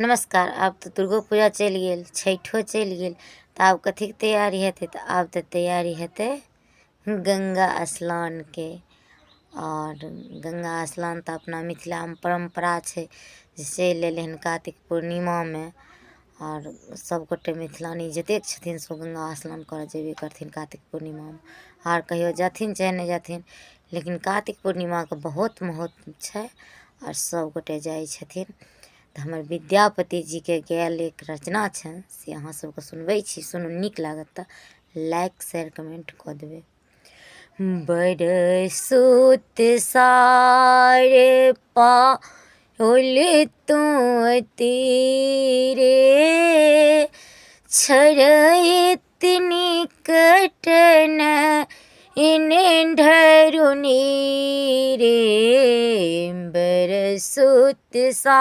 नमस्कार। आब तऽ दुर्गो पूजा चलि गेल, छठिओ चलि गेल, तऽ आब कथीके तैयारी हेतै? तऽ आब तऽ तैयारी हेतै गंगा स्नानके। आओर गंगा स्नान तऽ अपना मिथिलामे परम्परा छै जे चलि अयलै हन कातिक पूर्णिमामे। आओर सभगोटे मिथिलानी जतेक छथिन से गंगा स्नान करऽ जेबे करथिन कातिक पूर्णिमामे। आर कहियो जथिन चाहे नहि जथिन, लेकिन कातिक पूर्णिमाके बहुत महत्व छै आओर सभगोटे जाइ छथिन। तऽ हमर विद्यापति जीके गायल एक रचना छनि से अहाँ सबके सुनबै छी। सुनू, नीक लागत तऽ लाइक शेयर कमेंट कऽ देबै। बरसुत सारे पाओल तू तीरे, छरइत निकट इन ढरुनी रे। बरसुत सा